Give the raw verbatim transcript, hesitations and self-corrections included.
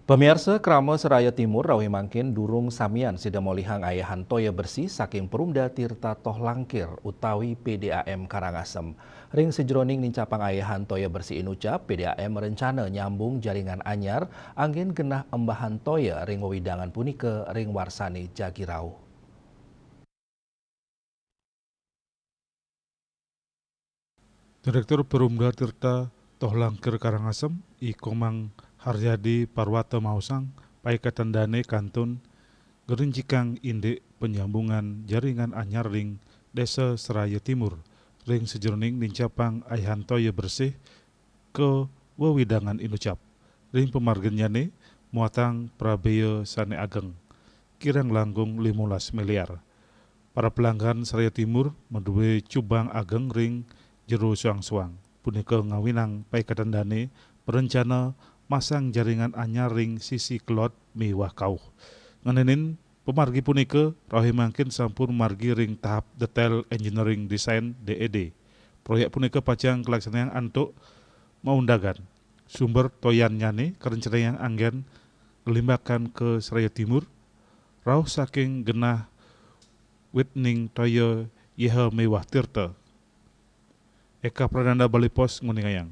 Pamiarsa, krama Seraya Timur rauh mangkin durung samian sida molihang ayahan toya bersih saking Perumda Tirta Toh Langkir utawi P D A M Karangasem. Ring sajeroning nincapang ayahan toya bersih inucap, P D A M rencana nyambung jaringan anyar anggen genah embahan toya ring wewidangan punika ring warsane jagi rauh. Direktur Perumda Tirta Toh Langkir Karangasem, I Komang Haryadi Parwata maosang, paiketan dane kantun ngrincikang indik panyambungan jaringan anyar ring Desa Seraya Timur ring sajeroning nincapang ayahan toya bersih ka wewidangan inucap. Ring pamarginnyane muatang prabea sane ageng, kirang langkung limolas miliar. Para pelanggan Seraya Timur madue cubang ageng ring jero suang-suang. Punika ngawinang paiketan dane parencana masang jaringan anyar ring sisi kelod miwah kauh. Ngenenin pamargi punika rauh mangkin sampun margi ring tahap detail engineering design, D E D. Proyek punika pacang kalaksanayang antuk maundagan. Sumber toyannyane karencanayang anggen nglimbakan ka Seraya Timur, rauh saking genah witning toya Yeha miwah Tirta. Eka Prananda, Bali Post, nguningayang.